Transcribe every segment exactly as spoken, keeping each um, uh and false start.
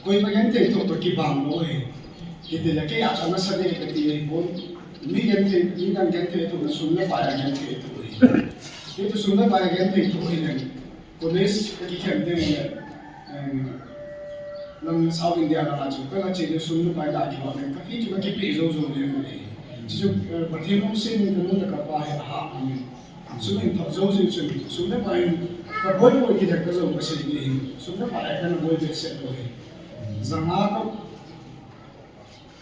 Koima genthei thoh toh kibang lou ahi. Kiti le kei a chu ana sa ding kati ahipon. Mi genthei, midang genthei thoh na sum le pai a genthei thoh ahi. Kei chu sum le pai a genthei thoh ahi leng. College kakikhen teng le, em, lang South India lang a chu, kala che le sum le pai la kibang le, kahi chu kakipeh jou jou le ahi. Chu chu, eh, Pathen lungset in kanu le kapa hi ahah amin. Sum in thot jou jing chun, sum le pai in kaboi boi kit le kajou kasei ding ahi. Sum le pai a kana boi behseh lou ahi. Janga ka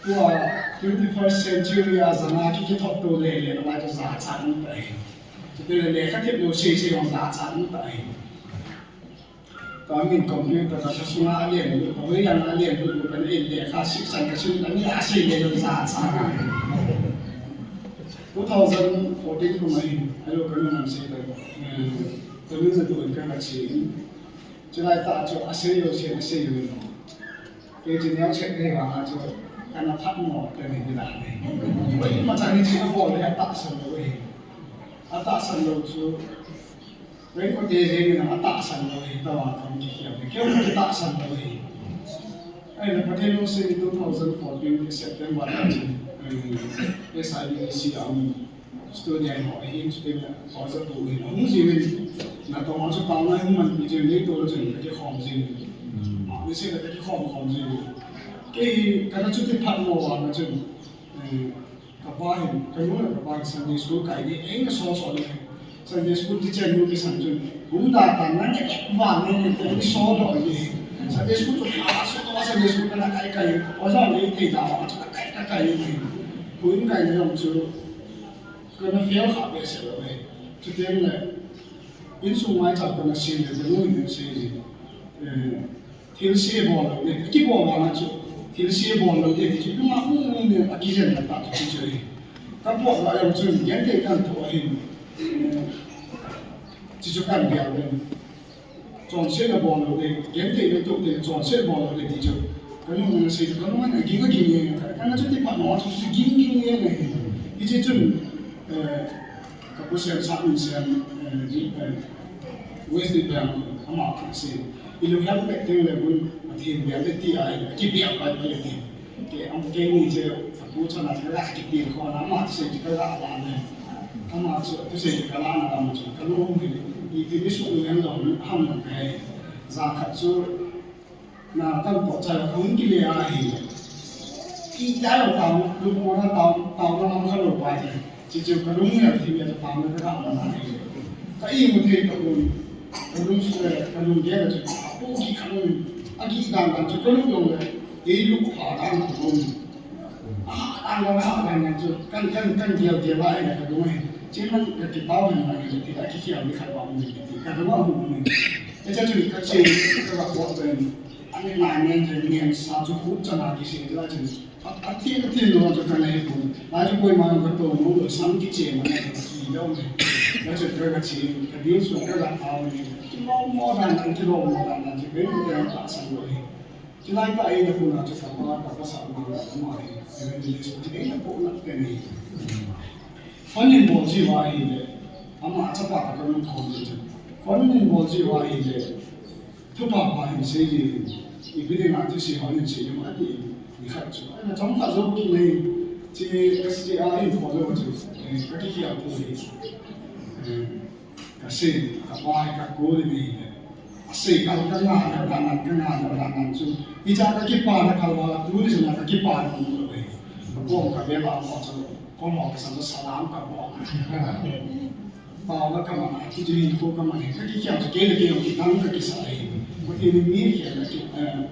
Tua twenty-first century a janga ki, kithot to le le, na mai to jachat um ta ahi. Chuteng le lekha thep lou sei sei jong jachat um ta ahi. Tua min computer ka sa sunga alen lut, ka hoilang alen lut, ka in lekha six chan ka sim, ani a sei le jong jachat ahi. Two thousand fourteen kum ahi, ajo kanu nam sei ta, eh, kanu na tu in ka ka sei. Chulai tah chu asei jouse, asei jou in. Kei chu neo chet kahi vang a chu kana phatmo teni ti dan ahi. Koima chan in chu kabol le atahsan lou ahi. Atahsan lou chu raincoat te jeng in atahsan lou ahi, tua kahung kikhel. Kei jong katahsan lou ahi. Ahile Pathen lungset in two thousand fourteen September a chu, eh, S I U E C a um. Student ho ahin, chuteng le, pastor pu hin, ahung jing in, natong a chu taona hung manpi jing, neitol a chun kakikhom jing in. Ah, niseh le kakikhom khom jing in. Kei hi, kana chuti phatmo vang a chun, eh, kapa hin, kanu le kapa hin Sunday school kai ding, eina so so le. Sunday school teacher nu kisan chun, hung da tan nang e vang in, eina so doh in. Sunday school chu, ah, so, Sunday school kana kai kai, oja le thei da, chu kai kai kai in. Hu in kai na jong chu, Kana fail kha behseh lou ahi. Chuteng le, insung maicham kana sem le, kanu in asei ji. Eh, thilse bol lou ding, kibol vang a chu, thilse bol lou ding, ti chu, nunga um um ding, akijen na ta chu chu ahi. Ka pot va jong chun, genthei kana thoh ahin. Eh, chu chu kana gel le. Chonset abol lou ding, genthei le toh ding, chonset abol lou ding ti chu. Kanu in asei chu, kanu in aging aging e, kana chuti phat mo chu ging ging e ne. Hiche chun, eh, ka pu Semsah in sem, eh, di, eh, Wesley Bang, ama kha sei. Ilunghem pet teng le gun, Pathen bia le ti a, kibia pai pai ti. Kei, am, keini chu, ka pu chana chu la kiti ko na, ama chu chu kala la ne. Ama chu, chu chu kala na, ama chu kalung hi, i, i, i su ni ang dong, ham dong kai. Jakhat chu, na kan to cha la kong kile ahi. Kiti a tao, lu mo na tao, tao na lam kha lou pa ji. Chu chu kalung hi, ti mi ta pa na ka ma na hi. Ka imu thei ka un. Kalung su le, kalung ge la chu. Apu ki kha un. Agi dan dan chu kalung dong le. Ei lu pha dan ka un. Ah, dan dan, ah, dan dan chu. Kan, kan, kan gel gel la ai la kalung hi. Chi man ka ki pao hin ma ni ti la ki khiam ni khat ba un ni ti. Ka ba un ni. Te cha chu ka chi ka ba ko ben. Ani na ngen je ngen sa chu hu cha na ki si la chu. A, a thi, a thi lo chu ka nei pu. Lai chu koima ka to mo lo sam kiche ma nei ki lo ne. Lai chu ka, ka chi, ka dil su ka la ta ni. Kilo mo dan dan, kilo mo dan dan, chi ben ku dan ta sa lo ni. Chi lai ta e na pu na chu ka pa, ka pa sa ma la ma ni. Evangelist chi e na pu na te ni. Funding bol ji va hi le. Ama chapa ka ka mun khom ji chu. Funding bol ji va hi le. Thupha pha hin sei ji, ipi dinga thusei hon hin sei ding ati, ni khat chu. Ana chomkhat jou kit nei, chi S J A in pho jou chu, eh, ka kikhial pu hi. Eh, ka sei, ka pa hi ka ko le nei le. A sei kal ka nga le, dan nan ka nga le, dan nan chu. Hicha ka kipa na kal va, tuni chun ka kipa na mu le. Ka pom ka be la mo chu, ko mo ka sa chu salam ka mo. Pao la ka man a, ti chu hin ko ka man a, ka kikhial chu kei le kei jong kidang ka kisa ahi. Ko ti ni mi kei le kei, eh,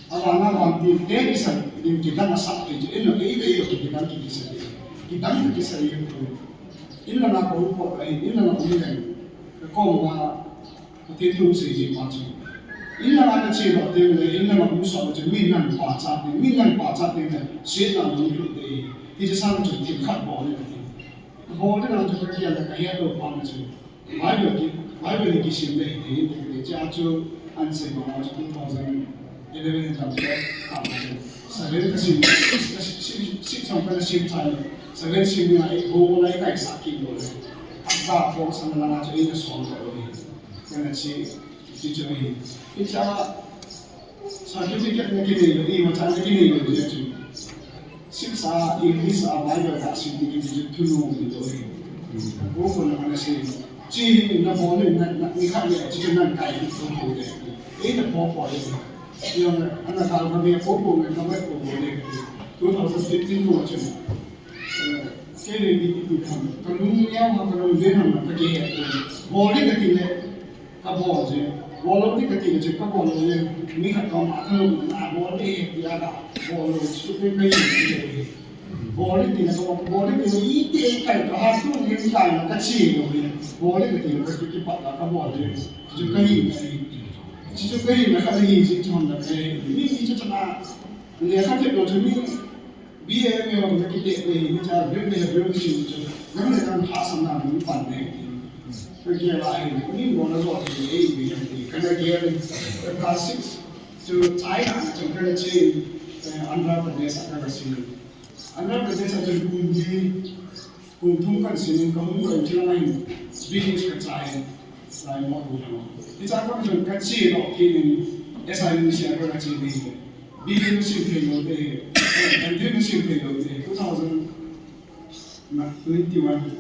a vang a vang ti te kisa, din kidang a sa ti chu, in lo kei le kei jong kidang ki kisa ti. Kidang ka kisa ahi ko. In la na ko ko ahi, in la na ko ni le. Ka ko ma, ko ti tu se ji pa chu. In la na che lo te le, in la na ko so chu, min nan pa cha te, min nan pa cha te le, se na lo lu te. Ti chu sang chu ti khat bol le ti. Bol le nang chu ka kian le ka het lou pha na chu. Bible ki, Bible ki sim le hi thei in te ka ti cha chu an sei ma ma chu two thousand eleven in tam le ka ma chu. Seven ka sim, ka sim, sim, sim song ka sim chai le. Seven sim ni ai bo lai kai sa ki bo le. Ka ko sa na na chu in song ka lo hi. Ka na chi, chi chu hi. Ti cha Certificate na kinei lou, imacha na kinei lou jeh chun. Six a, English a, Bible a sim ding kiti chu thunom ni lou hi. Ko ko na na sei. Chi na bol na, na, ni khat le, chi chu na kai ko ko le. Ei na po po le. Yo na, ana ka ma me ko ko me ka me ko ko le. Two thousand fifteen ko chu. Eh, kei le ni ti ti tham. Ka lung ya ma ka lung de na ma ka ke. Bol le ka ti le. Ka bol je. Bol lou ti ka ti le che ka bol lou le. Mi khat ka ma ka lung na bol le ya ka bol lou su pe ka yi le. Bol le ti na ka bol le ti le i te ka ka ha su ni ka na ka chi lou le. Bol le ka ti le ka ki pa ka bol le. Chu ka yi ka yi. Chu ka yi na ka yi ji chon da ka yi. Ni ni chu na. Ni ka te lou chu ni. B A M A na kiti le ni cha, bring the bring the shin chu. Nang le nang ha sam na mun pan ne. Ko ke la hi ni mo na zo ti e bi yan ti. Ka na ke le. Class six chu China chu ka na chi, eh, Andhra Pradesh a ka na si. Andhra Pradesh a chu kum di, kum thum ka si ni ka mun ko chi la ni. Business ka chai. Lai mo tu na. Ti cha ko chu ka chi lo ki ni. S I ni sia ka chi ni. B A na sim thei lou te, M Div na sim thei lou te, two thousand twenty-one,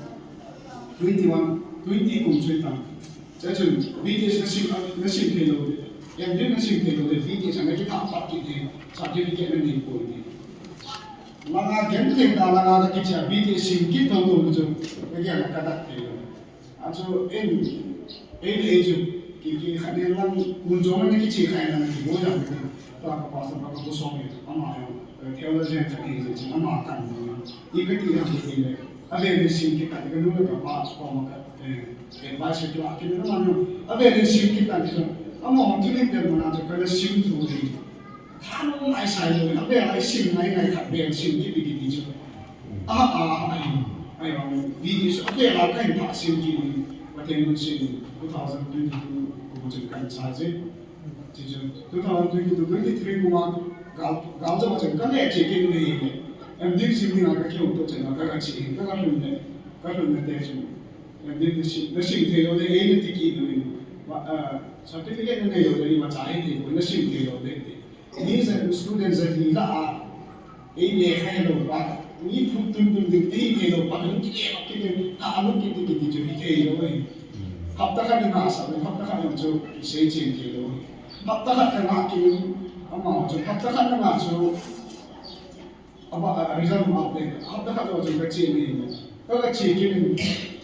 twenty-one, twenty kum sui tang. Cha chun, B T S na sim, na sim thei lou te, M Div na sim thei lou te, B T S na kithah pat kit te, certificate na nei poi te. Langa gen thei ta, langa ka kicha, B T S sim kit thou thou chu, ka gen ka dat thei lou. Achu in, ei le ei chu, ki, ki khat ne lang, kun jong na kichi khai na ki bo jang ki. Pa ka pastor pa ka bo song ni, ama yo, eh, theologian khat ni chu, ama kan ni. I ka ti ya ki le. Ave le sim ki ka, ka nu ka pa, pa ma ka, eh, advice ki la, ki na ma no. Ave le sim ki ka, ki so. Ama hon tu ni pe ma na chu, ka le sim tu ni. Thanom ngai sai lou, a vel a i sim ngai ngai khat vel sim kit ding kiti chu. A, a, a, ai, ai, a, video chu a vel a ka hin phah sim kit ding, Pathen lungset in, two thousand twenty-two kum chun kan cha je. Chu chu, two thousand twenty-two, twenty-three kum a, gal, gal jong chun kan le che kit nei ne. M Div sim ding a ka keu to chun a ka, ka che, ka, ka lhun ne, ka lhun ne te chu. M Div na sim, na sim thei lou le, ei na ti kit lou in. Wa, a, certificate na nei lou le, imacha hi thei, na sim thei lou le, te. Mi za student za hi la a, ei le kha lou pa, mi phut tun tun ding, ei le lou pa, hung ki le pa ki le, ta a lung ki ti ki ti chu hi thei lou ei. Hapta khat ni ma sa, hapta khat ni chu, sei chen thei lou ei. Hapta khat ka nga ki, ama chu, hapta khat na nga chu, ama, a, result ma pe, hapta khat lou chu ka chen ni, ka, ka chen ki ni,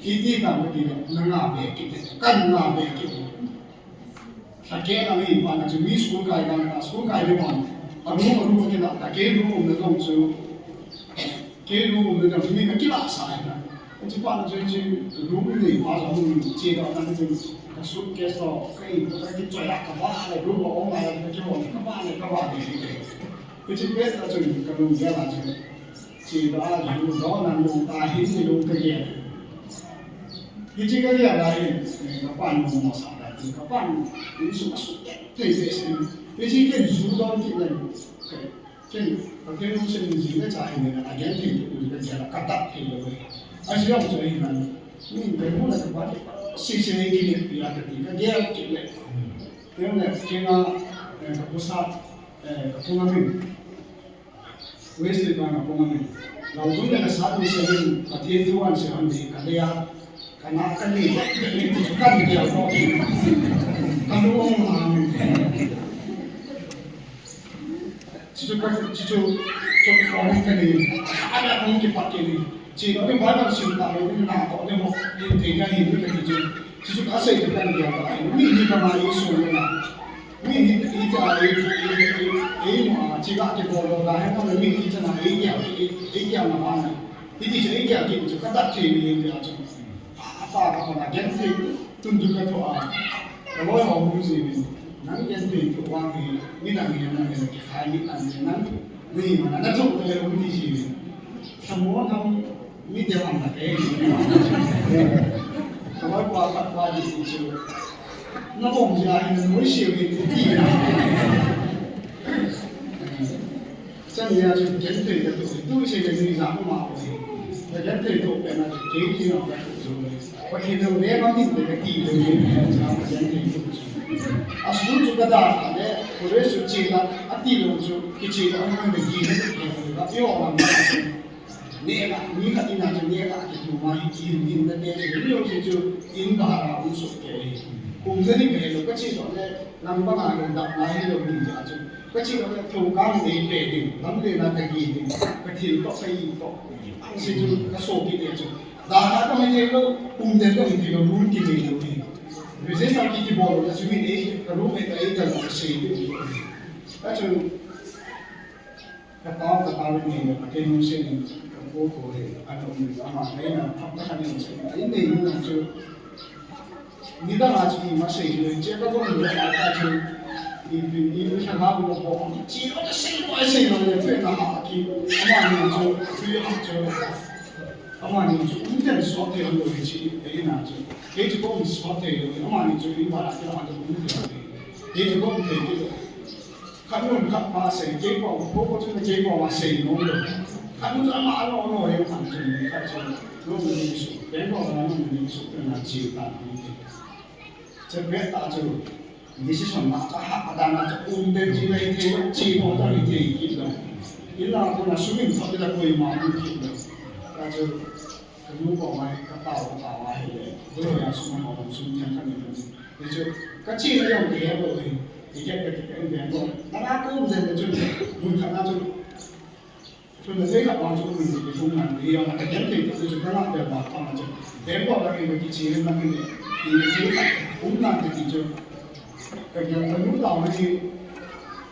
ki ti ta ma ki ni, na nga be ki ni, ka nga be ki ni. Lhakeh lang hi, pa na chu mi school kai lang, school kai le pan. A room, a room kila, ta kei room umna jong chu. Kei room umna jong chu mi ka kila sa hi na. Chu pa na chu, chu room nei pa jong che da na chu ka suitcase to, ka in ka kichoi a ka ba le room a ong a ka kihon ka ba le ka ba le. Chu pet a chu ka room gel a chu. Che da a ju do na nung ta hin ni lung ka gel. Hiche ka gel a hin, eh, ka pa nung mo sa da, ka pa nung, in su ka su te, te, te, te. Hiche ken ju don kit le, ken, ka ken nung sen ji le cha hin le, a gel te, te, ka gel a ka tah te le. A ji ong chu hin na, min ka mu na ka pa te, si se ki le pi a ka ti, ka gel kit le. Te le, ken a, eh, ka pu sa, eh, ka pu nga min. West Bengal a pong amin. Lau dun le sa dun se hin, Pathen thu an se han di, ka le a, ka na ka ni, ka ni ti chu ka ni dia ko. Ka lu ong ma amin. Chi chu ka, chi chu, chu ka ni ka ni. Ka na kong ki pa ki ni. Chi no ni ba na sim ta lo ni na ko ni mo. Ni te ya ni ni ka ni chu. Chi chu ka sei chu ka ni dia ka. Ni ni ka ma i su ni na. Mi hi, hi cha, hi, hi, hi, hi, mo, a, chi ga ke bol lo da, he, mo, mi hi cha na, hi ya, hi, hi ya na ba na. Hi ti cha, hi ya, ki cha, ka ta che mi hi ya cha. A, a, pa, ka, pa, na, gen thei, tun tu ka to a. Ka loi ho mu ji mi. Nang gen thei to wa mi, mi na mi na mi ki khai mi na mi na. Mi ma na, na to le mu ti ji mi. Sa mo na Mi te hon na ke. Ka loi pa khat pa di chu. Na bom ja hin na noi siu hin ti na. Chan ya chu gen thei ka tu, tu se le ni ja ma o. Ka gen thei to pe na ke ki na ka tu jo le. Pa ki no le ma min te ka ti le ni ja ma gen thei tu. A school chu ka da le, college chu che la, ati lou chu, kiche lou, a hung na gi, ka pi ho lam na chu. Ne la, mi khat in a chu ne la, ki tu ma hi, ki hin hin na te chu, ni lou chu chu, in ba ra, u so ke. Kum na ni ke lou, ka che lou le, lam ba nga lou, dap la hi lou ni ja chu. Ka che lou le, thong ka ni pe ding, lam le na ka gi ding, ka thil to, ka i to. Ang si chu, ka so ki te chu. Da ha to hi te lou, um den to hi te lou, room ki nei lou hi. Register ki ki bol lou, chu hi nei, ka room he ka ei ka lou, ka sei ding. Ka chu, Ka tao, ka tao ni, ka kei nung se ni, ka ko ko he, a nung ni, ama nei na, thap ta ka ni se ni, a in nei nung na chu. Ni da na chu ni ma se ni, che ka ko ni da na ka chu. Ni ni ni ni ka ha bu ko. Chi ko ka se ko se no ye pe na ha ki. Ama ni chu, pi ha chu. Ama ni chu, um ten so te lo ni chi, e na chu. Ke chu ko so te lo, ama ni chu, in ba la ke ha chu um te. Ke chu ko te ki lo. Khat nun khat pa sei, kei pa, ko ko chun kei pa ma sei nom lou. Khat nun ama ano ano he khat chun, khat chun, nom ni su, kei pa ma nom ni su, kei na chi ta ni. Che pe ta chu, ni si son ma ta ha, ta na chu, um den chi lai te, chi ko ta ni te, ki lo. Ila ko na su min ko ta ko ma ni ki lo. Ta chu, Ka nu ko mai, ka pa ko pa mai le. Ko ya su ma ko su ni ka ni ni. Ni chu, ka chi na yong ke bo ni. Ni ke ke ke ni bo. Na na ko de de chu. Mun ka na chu. Chu na de ka pa chu ni ni ku na ni ya ka ke ke chu ka na de ba ka na chu. De bo ka ni ki chi na ni ni. Ni ni ka um na de ki chu. Ka ke ka nu ta mai.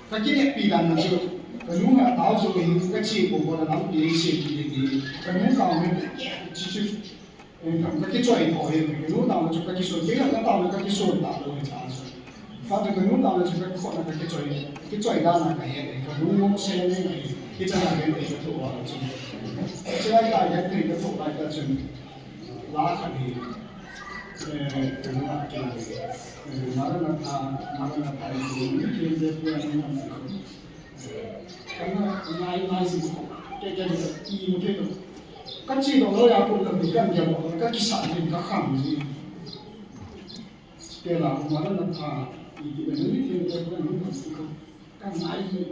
Ka kineppi dan chu, ka nu ha tao chu hin ka chi ko ko na lampi ei se ki ti ti. Ka nu tao hin ka chi chu, eh, ka, ka kichoi tho hin, ka nu tao chu ka kisun, kei ka tao ka kisun ta lo hin cha chu. Ka chu ka nu tao chu ka ko na ka kichoi, kichoi dan na ka he, ka nu mo se ne ne, ki cha na gen te ka tho wa chu. Chi lai ta gen te ka tho lai ka chu. La ka ni, eh, ka nu a ki la ni. Eh, Maranatha, Maranatha, ni ki ni ki de pu ni na. Kana ngai ngai si ko. Ke ke ni i mo ke ko. Ka chi do lo ya ko ka bi kan ya ko ka ki sa ni ka kham ni. Ke la ko ma na tha i ki ni ni ke ke ko ni ko. Ka ngai ni.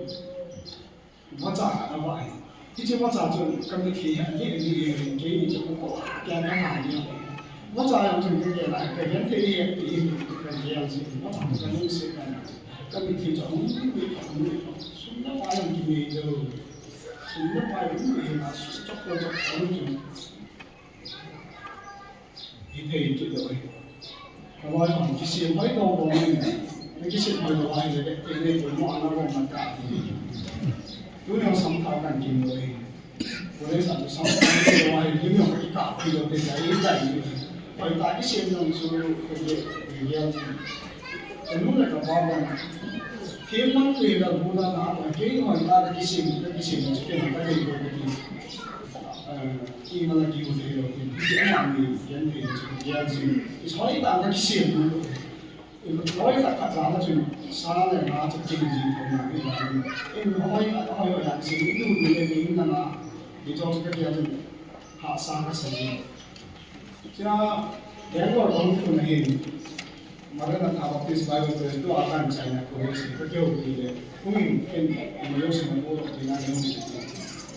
Vacha ka va ai. Ki chi vacha chu ka mi khi ha ni ni ke ni chu ko. Ke ka ha ni. Vacha ya chu ke ke la ke ke ni ke ni ke ya ji. Vacha ka ni se ka na. Ka mithi chu hung, hung, hung, hung. Sum na pa yang ki nei lo. Sum na pa yang ki nei lo, su chok lo chok lo chu. Hi thei chu lo. Ka loi hon kisem hoi to bo ni. Ni kisem hoi to ai le, te ne ko mo ana ko ma ka. Tu ne sam tha kan kin lo. College a chu sam tha lo ai, lim jong ka kikap pi lo te, ka i tai ni. Hoitah kisem jong chu, ka ge, ka ge. Ka nu le ka pa bang. Themman le ka bu na na, ka kei hoitah ka kisem, ka kisem chu ken ka dei ko ka ti. Eh, i ma la ki u te lo te. Ki ama ni, ken te chu ka ge jin. I hoitah ka kisem lo. Loi khat khat jala chun, sa le nga chu kin jing thei na ni la. In hoi, hoi, hoi, hoi, sin, in du ni le ni in na na. Ni chong chu ka tia chun, hahsa ka sa jing. Chuna, Bangalore kong tu na hin, Maranatha Baptist Bible College, tu a kan China College, ka keu pi le. Kung in, ken, in yo sin na ko, pi na ni.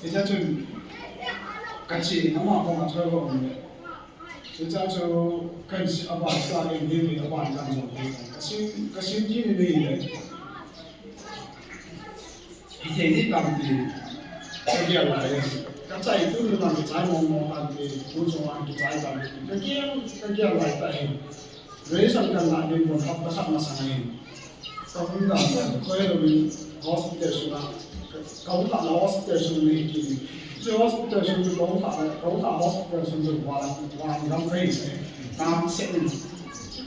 Ni cha chun, ka chi, na ma ko ma choi ko le. Hicha chu kan si aban ka en ding hi aban kan jong hi. Ka sim, ka sim kit ni le. Hithei ni tampi. Ka gel lai. Ka chai tu ni ma ka chai mong mong tampi. Tu chong an ka chai tampi. Ka gel, ka gel lai ta hi. Graduation kan la ding bon hapta khat masang ahi. Ka hung dan, ka hung dan, ka hung dan, hospital sunga, ka, ka hung dan hospital sunga nei kit. Chu hospital sunga, ka hung dan, ka hung dan hospital sunga, van, van gam ka hi, eh, tam se ni.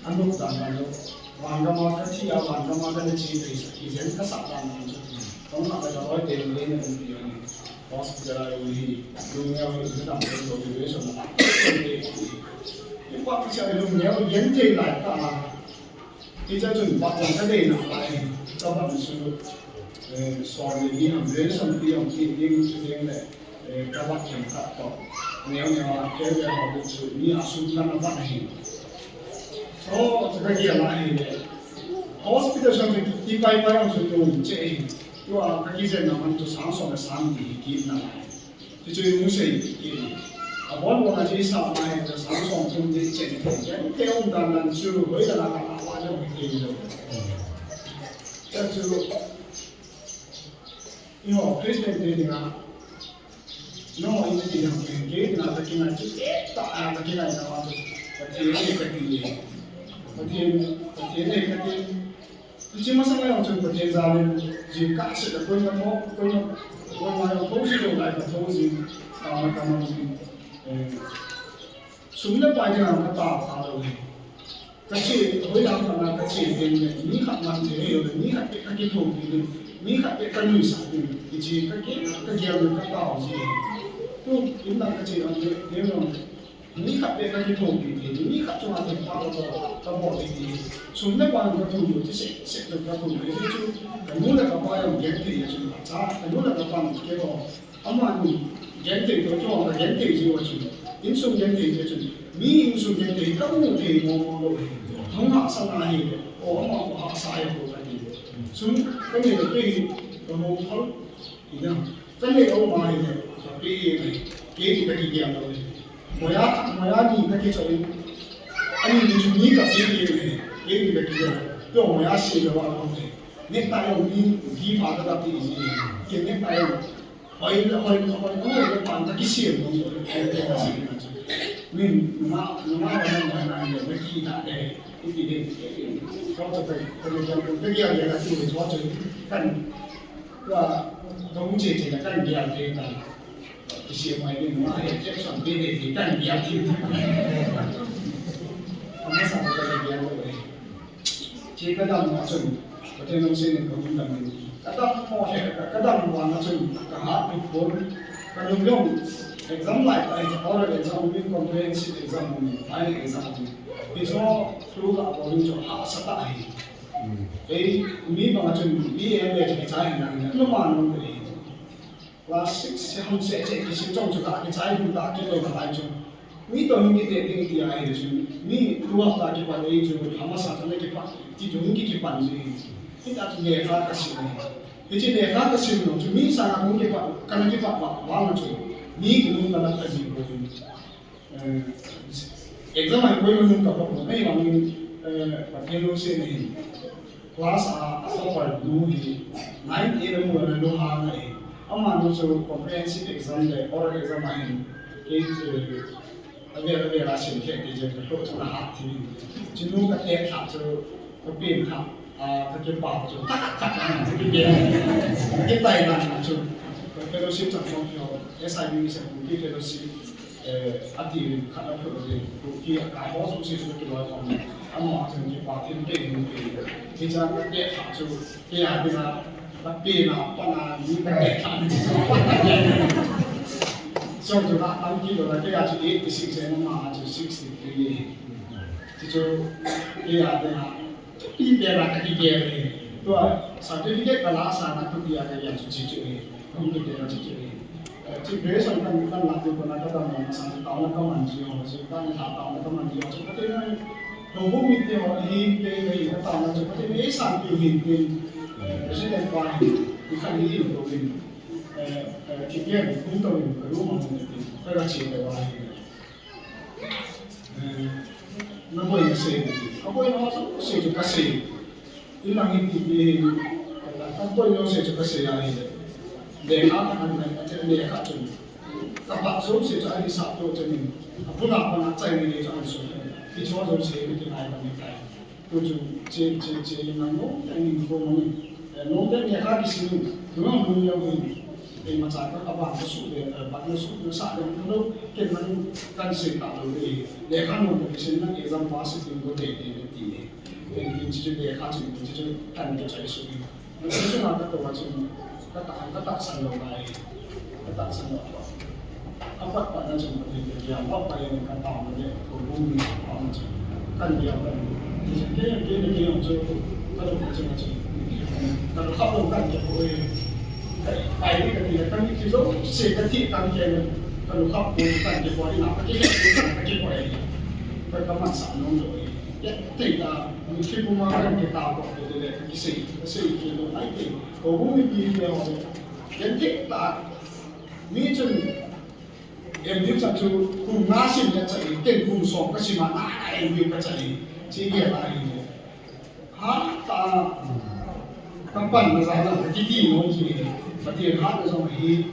Anuk dan dan lo. Van gam a ka thi a, van gam a ka na chi te sa, ki jen ka sa dan dan chu. Ka hung dan ka loi te le na kan pi ni. Hospital a hi, lungneo hi, ka dan lo, graduation na. Ni pa ka sa lungneo, yen te lai ta. Hicha chun, pa chang ka dei na lai, ka ban su, eh, sorry, ni ham, le sam pi ham, ki ding, ki ding le, eh, ka ban kem ka to. Neo neo a, ke le ho, chu, ni a su ka na ban hi. So, chu ka ki a lai le. Hospital sang chu ti pai pai ang chu tu che. Tua ka kijen na man chu sang som le sang ni ki na lai. Ti chu mu sei ki. A bon bon a chi sa mai chu sang som chu ni che ni. Ke um dan dan chu hoi la la ka wa le hoi ke lo. Cha chu. Eiho Christian te dinga, no, in ti dang pen, kei dinga ka kingai chu, eh, ta, ah, ka kingai na wa chu, Pathen e ka ti e. Pathen, Pathen e ka ti. Hiche masang a jong chun Pathen jal in, jingkah seh a koima tho, koima, koima jong tho si jong lai ka tho jing, ah, ma ka mang jing. Eh, sum le pai dinga ka ta, ta lou e. Ka che, hoilam pana ka che ding le, mi khat man thei lou le, mi khat beh ka kithopi ding, mi khat beh ka nuisat ding, hiche ka ke, ka gel le ka tao ji. Tu, in lang ka che ding le, ding le, mi khat beh ka kithopi ding, mi khat chunga themkhat ka bol, ka bol ding ti. Sum le pai ka thu lou, ti se, se ka thu lou, ti chu, ka nu le ka pa jong genthei a chu, cha, ka nu le ka pa jong ke ho. Amani genthei toh, keiho ka genthei jiu a chun, insung genthei jiu a chun, mi insung genthei ka mu thei mo mo lou hi. Hung hahsa na hi le, o ama ko hahsa hi ko ka ti. Sum ka nei le kei hi, ka mo phal, hi dam. Ka nei o ma hi le, ka pe hi le, kei hi ka kigel lou hi. Moya, moya ni ka kichoh in, ani ni chu ni ka pe hi le, kei hi ka kigel lou. Keiho moya se le wa lou hi. Necktie jong ni, gi fa ka ka pe hi, kei necktie jong. Hoi, hoi, hoi, hoi, hoi, pan ta kisem mo, hoi, hoi, hoi, hoi, min, ma, ma, ma, ma, ma, ma, ma, ki ta de, ki ti de, ko to pe, ko le jam ko pe ya ya tu ko to kan, ka, ko mu che che kan ya de ta. Kisem mai de ma he che son pe de kan ya ti. Ama sa ko ya de. Che ka dam a chun, Pathen lungset in ka hung dam in. Ka dam mo he, ka, ka dam vang a chun, ka hat pi pon, ka lung jong, exam lai ka, oral exam, min comprehensive exam, min final exam, min. Pi so, through ka bol in chu hahsa tah hi. Ei, mi bang a chun, B A le chu kichai na, na, luma nung ka hi. Class six se ham se che kisim chong chu ka kichai bu ta kilo ka lai chu. Mi toh hin kite ding ti ahi le chu. Mi tu hapta kipat le chu hamasa ta le kipat ti chu hin ki kipan ji. Hita chu lekha ka sim le. Hiche lekha ka sim lou chu mi sanga hung kipat, kana kipat ba, vang chu. Mi kinung kana ka ji ko. Eh, exam a hi koima nung ka pha pon, ahivangin, eh, Pathen lungset in class a, a topper nu hi, nine eight a mu a na lu ha na e. Ama nu chu comprehensive exam le oral exam a hin, kei, eh, avel, avel a sim khe ti jeng ka lhoh chu na ha thi. Chu nu ka tet lhah chu, ka pen lhah, ah, ka kipa chu, tak, tak, tak, na, chu kipe, ka kitai na chu, ka fellowship chang phong kyo, S I B Mission Kuki Fellowship, eh, ati khat a phu le, Kuki a kai ho sung si chu kiloi phong, ama chun kipa thin pe hin pe, kicha ka tet lhah chu, Kei a dinga, ka pen a, pan a, mi ka tet lhah ni chu. So, chu na, tam kilo na, kei a chu eighty six, eh, ama chu sixty three. Chu chu, kei a dinga, thupi pen a ka kigel e. Tua, certificate ka la sa na thupi a ka gel chu chu chu e. Hung kigel chu chu e. Eh, chu graduation kan, kan la tu ko na ka dam na sa, taona ka man ji ho, chu kan la taona ka man ji ho, chu ka te na, houbung mite ho, hi, ke, ke, ka taona chu ka te na, ei sanpeh u hin tin, eh, President pa hin, i khan hi hin ko hin, eh, eh, ki gen, hung to hin, ka room a hung tin, ka ga che le wa hin. Eh, na boi na sei, ka boi na sei chu ka sei. Inlang hin ti hi, ka boi jouse chu ka sei ahi. Lekha ka han nai, ka lekha chun. Ka phat jouse chu ahi sap to chun. A puna pana chai ni chu an su. Ti cho jouse ni ti nai ka ni kai. Tu chu che, che, che, inlang no, ta ni ko mo ni. Eh, no te lekha kisim ni. Tu no mo ni yo ni. Ei ma cha ka ba ka su le, eh, ba na su, na sa le, no, ke man kan sei ta lo ni. Lekha no kisim na exam pass ti ko te te ti ni. Ken kin chu lekha chu chu kan kichai suh in. Chu chu na ka to chu ka ta, ka tahsan lou lai. Ka tahsan lou. Apat pat na chu ka ti ya, apat pat ya ka ta ma le ko bu mi pa ma chu. Kan ya ba. Chu ke ke ke chu ka to chu chu. Ka to khap lou kan ke ko e. Ka pai ni ka ti kan ni chu se ka ti kan ke. Ka to khap ko kan ke ko ni na ka ti ka ti ko e. Ka ka man sa no no e. Ya, te ta. Thipuma kan kitao toh kiti le, kisei, kisei kilo ai ti. Houbung mipi te ho le. Genthei tah. Mi chun M D F chu kum nga sim le chai, ken kum som kasim a, na M D F kachai. Chi gel ahi le. Hatah a kapanna jal a kiti nom chu. Pathen hatna jong ahi.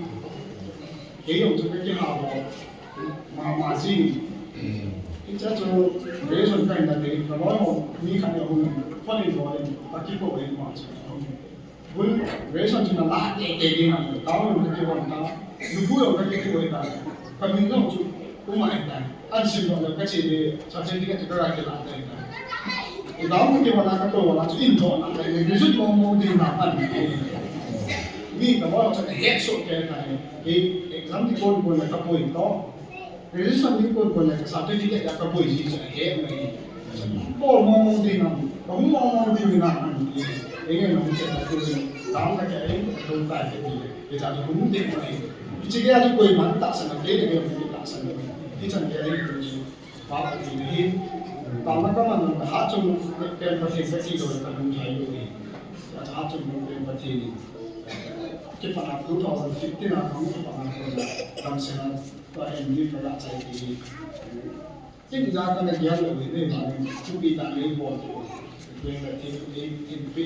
Kei jong chu kakihao mama jing. Hiche chu graduation kahin na teng, kaloi ho mi khat in ahung phone in bol in, akikou in ma chu. Bul graduation chu nala teitei ding ham, tao jong kakivon ta, lukhu jong kakikhu ta, kamin jong chu um ahitai. Ahin simdoh leh kache ding, certificate chu kaga kilah tai. Tao kakivon a kakou a chu in dohna tai, graduation mong mong ding ham. Mi kaloi ho chu ahet soh kei tai, kei exam ding kon kon le kapoi to. Graduation ding kon kon le ka certificate a kaboi ji chu ahet mai. Bol mong mong ding ham, kahung mong mong ding ham. Ei nge nong che ta tu ding, dam ka ke ei, ka tu tai ke ti. Ke cha tu hung ding mai. Hiche gei a chu koiman tahsan a, kei le kei hung tahsan a. Hichan gei a hi tu chu. Pa Pathen ahi. Taona kaman nung le Hatchungnung pen Pathen kati lou le kalung lhai lou ahi. Hatchungnung pen Pathen in. Kipana two thousand fifteen a kahung kipana kona damsel a tua M D F kaga chai ti. Ken ija kana gel lou hi, nei vang, thupi tah nei bol. Ken la thil, ei, thil pi,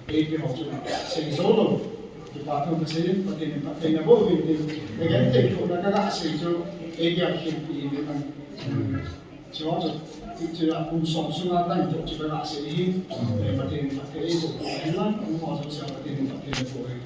ei pi ho chu sei jou lou. Kipa thu kasei, Pathen in phattheina boh uvin tin. Ka genthei thohna kaga sei chu, ei gel thil pi in man. Chu chu, chu a kum som sunga kan thoh chu kaga sei hi. Pathen in phatthei eiboh uvin lang, kum ho jouse a Pathen in phattheina boh uvin.